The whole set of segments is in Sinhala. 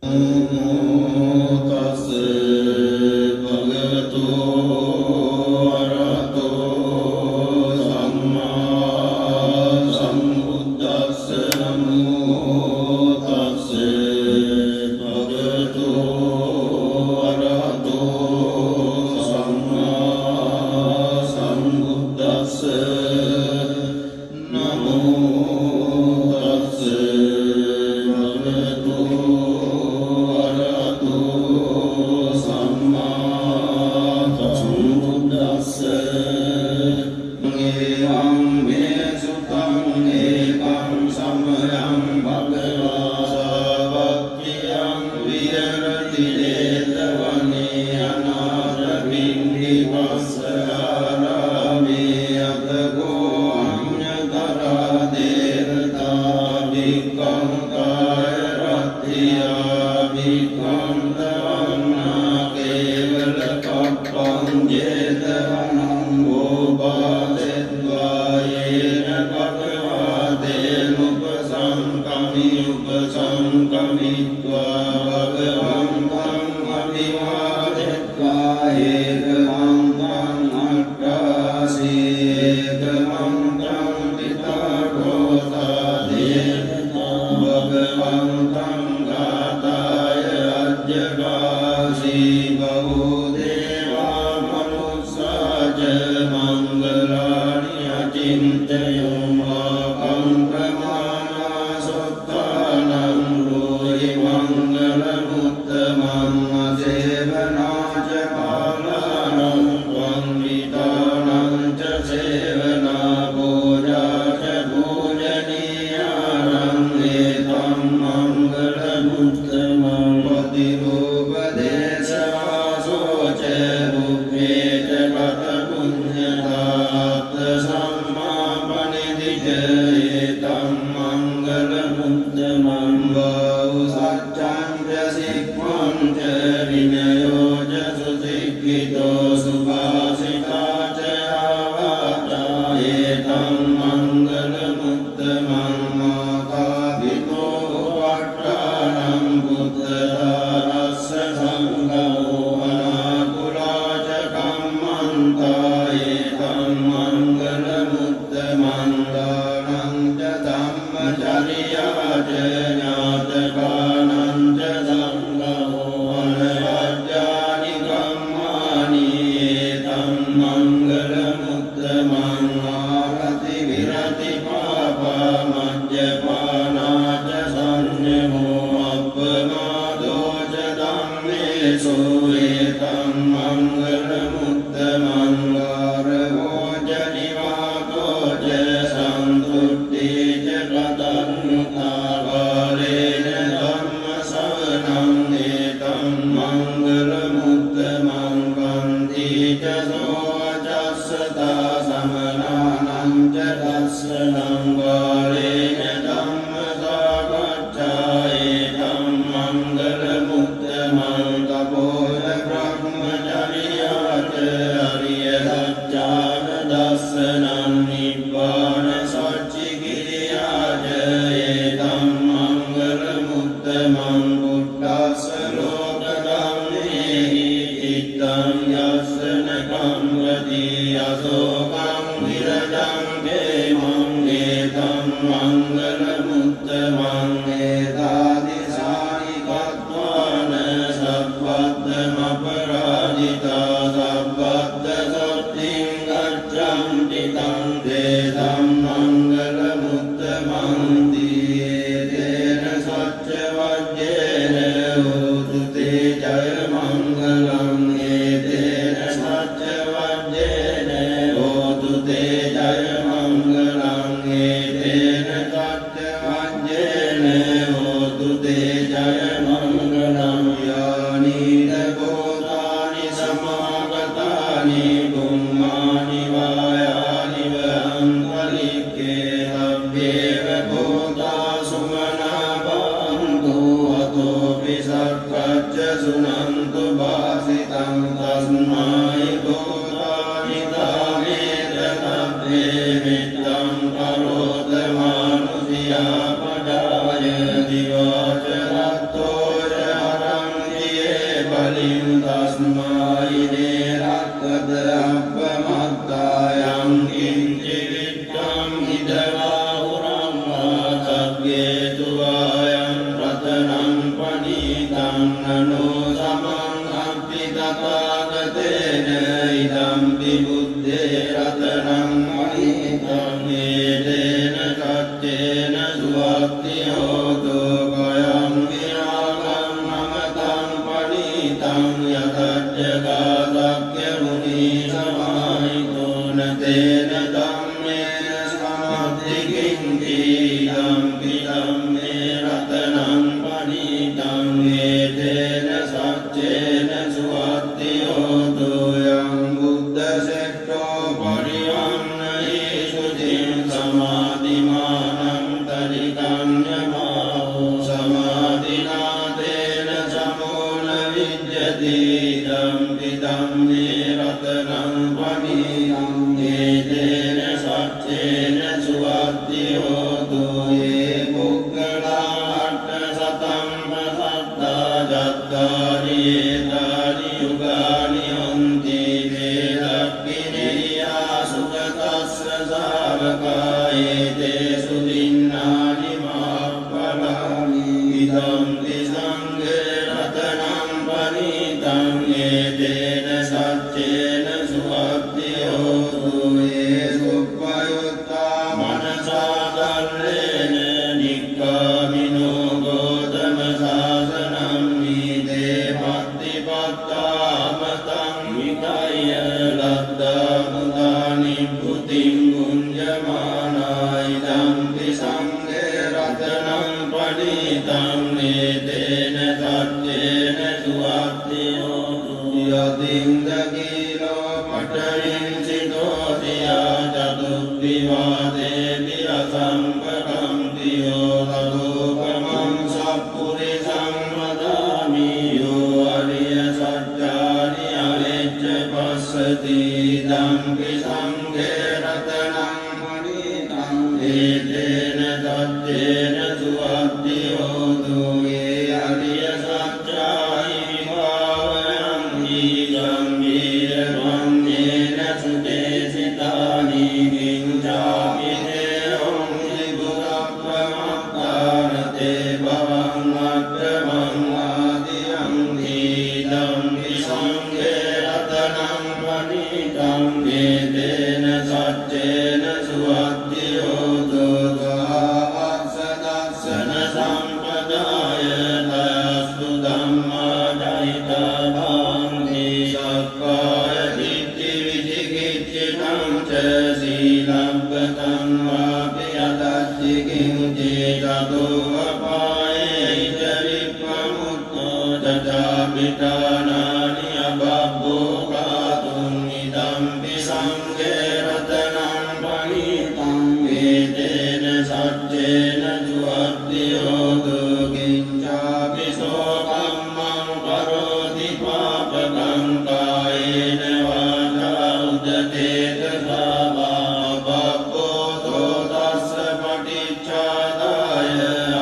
නමෝ තස් භගවතු අරහතෝ සම්මා සම්බුද්දස්ස. නමෝ තස් භගවතු අරහතෝ සම්මා සම්බුද්දස්ස. නමෝ තස් භගවතු අරහතෝ සම්මා සම්බුද්දස්ස. එවං මේ සුතං ඒකං සමයං භගවා සාවක්ඛියං විහෙරති ජේතවනේ අනාථපිණ්ඩිකස්ස ආරාමේ අතකෝ අඤ්ඤතරා දේවතා භික්ඛං කාය රත්ත්‍යා භික්ඛන්තවන්නා කේවල කප්පං ජේතවනං ඕපාසෙත්වා යේන භගවා තේනුපසංකමි උපසංකමිත්වා භගවන්තං අභිවාදෙත්වා ඒකමන්තං අට්ඨාසී ඒකමන්තං පිතාකෝසා දේවතා භගවන්තං ගාතාය අජ්ජගාසී බහු දේවා මනුස්සාච මංගලානි අචින්තයෝ මාකං ප්‍රමාණා සොත්තානං රෝහි මංගල මුත්තමං අසේවනාච කාලානං පන්විතානං ච සේවනා පූජා ච පූජනීයානං ඒතං මංගල මුත්තමං. පතිරූපදේශවාසෝ ච බුද්ධේ ච කත පුඤ්ඤතාත්ත සම්මා පනිදි ච ඒතං මංගල මුත්තමං. බහු සච්ඡං ච සික්ඛං ච විනයෝ ච සුසික්ඛිතෝ සුභාසිතා ච ආවාචා ඒතං මංගල මුත්තමං. මාතා පිතෝ වට්ටානං බුද්ධ සංඝෝ අනාකුලා ච කම්මන්තා ඒතං මංගල මුත්තමං. දානං ච ධම්මචරියා ච ඥාතකානං ච සංඝෝ අනවජ්ජානි කම්මානි ඒතං මංගල මුත්තමං. ආරති විරති පාපා මජ්ජපානා ච සංයමෝ අප්පමාදෝ ච ධම්මේසු ඒතං මංගල මුත්තමං. ගාරවෝ ච නිවාතෝ ච සන්තුට්ඨි ච කතන්නුතා කාලේන ධම්ම ශවනං ඒතං මංගල මුත්තමං. කන්ති ච සෝ අචස්සතා සමනානං ච දස්සනං කාලේන ධම්ම සාකච්ඡා ඒතං මංගල මුත්තමං. තපෝන බ්‍රහ්මචර්යා ච අරිය සත්‍යාන දස්සනං නිබ්බාන සච්චි කිරියා ච ඒතං මංගල මුත්තමං. පුට්ඨස්ස ලෝක ධම්මේහි චිත්තං යස්සන කම්මති අසෝකං විරජං කේමං ඒතං මංගල මුත්තමං. ඒතාදිසානි කତ୍වාන සබ්බත්තමපරාජිතා සබ්බත්ත සොත්තිං ගච්ඡන්ති තං දේතං මංගල මුත්තමං. තේන සච්ච වජ්ජේන හෝතු තේ ජය මංගලං. ඒතේන සච්ච වජ්ජේන හෝතු තේ ජය මංගලං. ඒතේන සච්ච වජ්ජේන හෝතු තේ ජය මංගලං. යානීත භූතානි සමාගතානි බුම්මානි වායානි වංකලික්කේ සබ්බේව භූතා සුමනා භවන්තු අතෝ පිසක්ඛච්ච සුනන්තු භාසිතං තස්මායි භූතානි තාමේත තබ්බේ මිත්තං කරෝත මානුසියා පජාය දිවාච රත්තෝ ච පණීතං ඒතේන සච්චේන සුවත්ති හෝතු යං බුද්ධ සෙට්ඨෝ පරිවන්නහි සුචින් සමාධිමානං තරිකඤ්ඤමාහු සමාධිනා තේන සමෝන විජ්ජති ඉදම් පිදම්මේ රතනං පණීතං ඒතේන සච්චේන සුවත්ති හෝතු ඒ පුද්ගලා අට්ඨ සතං පසත්තා චත්තාරි ඒතානි යුගානි හොන්ති තේ දක්ඛිනේයා සුගතස්ස ශාවකා ඒතේ සුදින්නානි මහප්පලානි ඉදම් තිසංඝේ රතනං පනීතං ඒතේන සච්චේන සුවත්ති හෝතු ඒ සුප්පයුත්තා මනසා දල්ලේන නික්කාමිනෝ ගෝතම ශාසනං මීතේ පත්තිපත්තාමතං විකය්‍ය ලද්දා මුදා නිබ්බුතිං ගුඤ්ජමානා ඉදම් පිසංඝේ රතනං පනීතං ඒතේන සච්චේන සුවත්ති හෝතු යතින්ද කීලෝ පඨවින් සිතෝතියා චතුප්පිවාදේපි අසම්පකම්පියෝ තදෝපමං සප්පුරිසං වදාමි යෝ අරිය සත්‍යානි අවෙජ්ජ පස්සති ඉදම් පිසංඝේ රතනං පනීතං ඒතේන සච්චේන සුවත්ති හෝතු ඒ අරිය සත්‍යාහි විභාවයන් හි ගම්භීර වන්නේන සුදේසිතානි කිංචාපි තේහොං විදුරප්පමත්තානතේ භවං අට්ඨමං ආදියං දීදම් විසංඝේ රතනං පනීතං ඒතේන සච්චේන සුවත්ති හෝතු සහවස්ස දස්සන සම්පදාය තයස්තු ධම්මා චරිතා භවන්ති සක්කාය දිට්ඨි විචිකිච්ඡිතං ච සීලබ්බතං වාපි අදච්චි කිංචි තතෝ අපායේ ච විප්පමුත්තෝ චචාපිටානානි අබබ්බෝකාතුං ඉදම් පිසංඝේ රතනං පනීතං ඒතේන සච්චේන සුවත්ති හෝතු කිංචාපි සෝ කම්මං කරෝති පාපකං කායේන වාචා උදතේත සාවා අබබ්බෝ තස්ස පටිච්චාදාය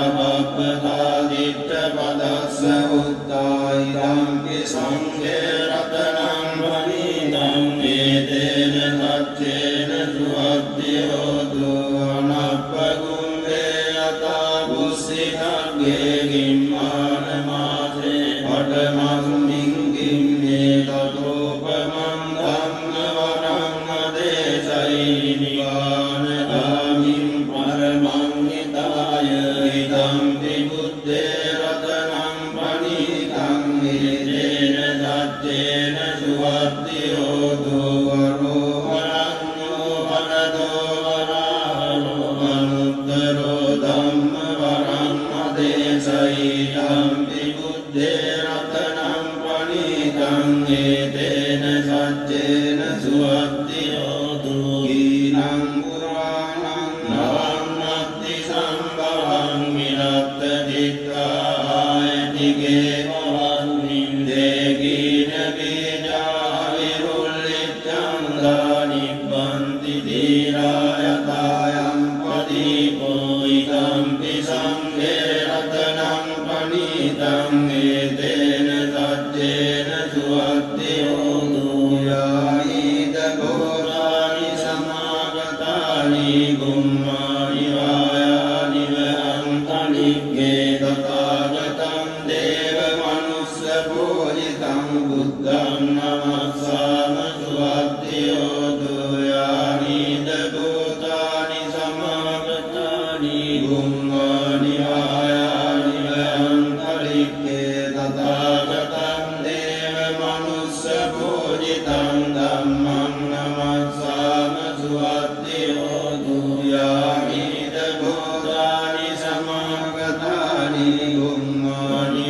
අබබ්බතා දිට්ඨ පදස්ස උත්තා ඉදම් පිසංඝේ රතනං පනීතං ඒතේන සච්චේන සුවත්ති හෝතු අනප්පගුම්බේ අතා කුස්සිනග්ගේ ගිම්මාන මාසේ පඨමස්මින් ගිම්මේ තතෝපමං ධම්ම වරං අදේසයි නිවාන ගාමින් පරමං හිතාය ඉදම් පිබුද්ධේ රතනං පනීතං ඒතේන සච්චේන සුවත්ති හෝතු වරෝ වරඤ්ඤෝ වරදෝ වරාහෝ අනුත්තරෝ ධම්ම වරං අදේසයි ඉදම් පිබුද්ධේ රතනං පනීතං ඒතේන සච්චේන සුවත්ති හෝතු කීනං පුරාණං නවං නත්ති සම්භවං විරත්ත චිත්තා ආයතිකේ භවස්මින් දේකීන බීජා විරුල්ලිච්ඡං දානිබ්බන්ති දීරායතායං පදීපෝ ඉදම් පිසංඝේ රතනං පනීතං ඒතේන සච්චේන සුවත්ති හෝතු යාීද භෝරානි සමාගතානි ගුම්මානි වායානි වහන්තනිග්ගේ තථාගතං දේව මනුස්ස පූජිතං බුද්ධං නමස්සාම සුවත්ති හෝතු යානීද භූතානි සමාගතානි ගුම්මානි වායානි වහන්තනිග්ගේ තථාගතං දේව මනුස්ස පූජිතං ධම්මං නමස්සාම සුවත්ති හෝතු යානීද භූතානි සමාගතානි ගුම්මානි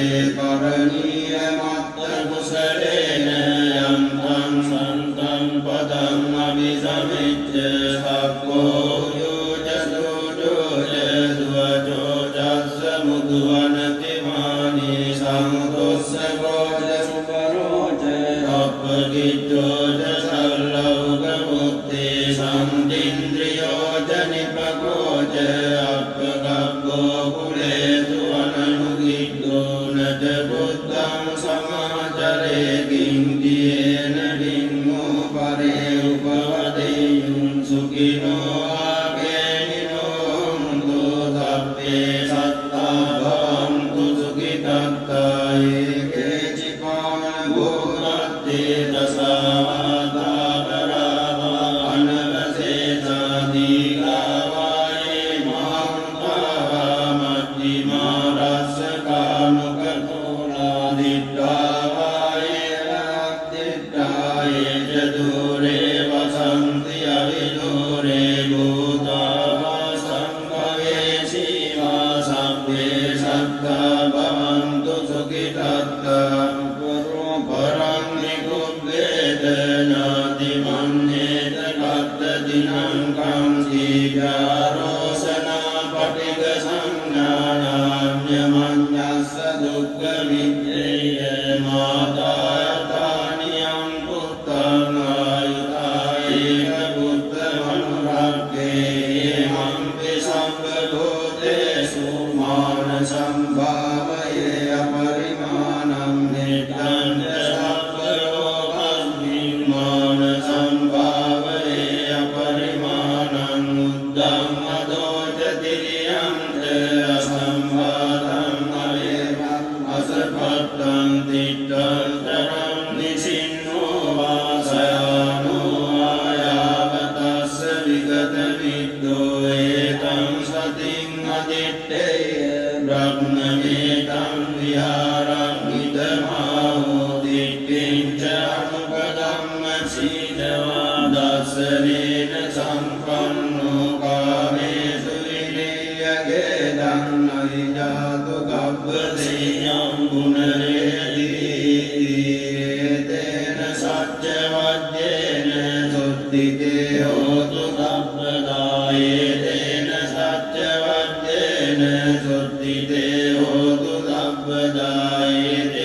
තේ කරණීය මත්ත කුසලේන යන්තං සන්තං පදං අபிසමිච්ඡ සක්කෝ යෝජ සෝජෝජ සුවචෝ චස්ස මුදුවනති මානි සන්තොස්ස ගෝජ සුපරෝජ අප්පකිච්ඡෝජ සල්ලෞක මුත්තේ සම්දින්ද්‍රියෝජ නිපකෝජ අප්පකබ්බෝ කුලේසු අනනුගිද්දෝ නච බුද්ධං සමාචරේ කිං දියේන ලිංගෝ පරේ උපවදෙය්‍යුං සුඛිනෝ ආකේනිනෝ හොන්තු සබ්බේ සත්තා භවන්තු සුඛිතත්තා ඒකේ චිපාන භෝගත්තේ දසාවාදාපරාවා අනවශේෂා දීඝාවායේ මහන්තාවා මජ්ක්‍ධිමා රස්සකානුකූලා දිට්ඨාවායේ රත්තිට්ඨායේ ච දූරේ වසන්ති අවිදූරේ භූතාවා සංභවේ සීමා සබ්බේ සත්තා භවන්තු සුඛිතත්තා පරං නිකුබ්බේත නාති මඤ්ඤේත කත්ත දිනං කං සීජාරෝසනා පටිඝ සංඥානාඤ්ඤ මඤ්ඤස්ස දුක්ඛ විද්දේය මාතායතානියං පුත්තං ආයුතායේක බුද්ධ මනුරක්ඛේ මම්පි සම්බ භූතේසු මාන සම්භාවයේ අපරිමාණං නිත්තං සබ්බ ලෝකස්මින් මාන සම්භාවයේ අපරිමාණං උද්දං අදෝච තිරියං ච අසම්භාතං අවේරං අසපත්තං තිට්ඨං තරං නිසින්නෝ වාසයානෝ ආයාවතස්ස විගත විද්දෝ ඒතං සතින් අදිට්ඨේය බ්‍රහ්මමේතං විහාරං ඉදමාහෝ දිට්ඨිං ච අනුපදම්ම සීලවා දස්සනේන සම්පන්නෝ කාමේසු විනය්‍යගේදං නයිජාතු ගබ්බසේයං පුනරේති තේන සච්ච වජ්ජේන සුද්ධිතේ හෝතු සබ්බදායේ තේන සච්ච වජ්ජේන සුද්ධිතේ හෝතු සබ්බදායේ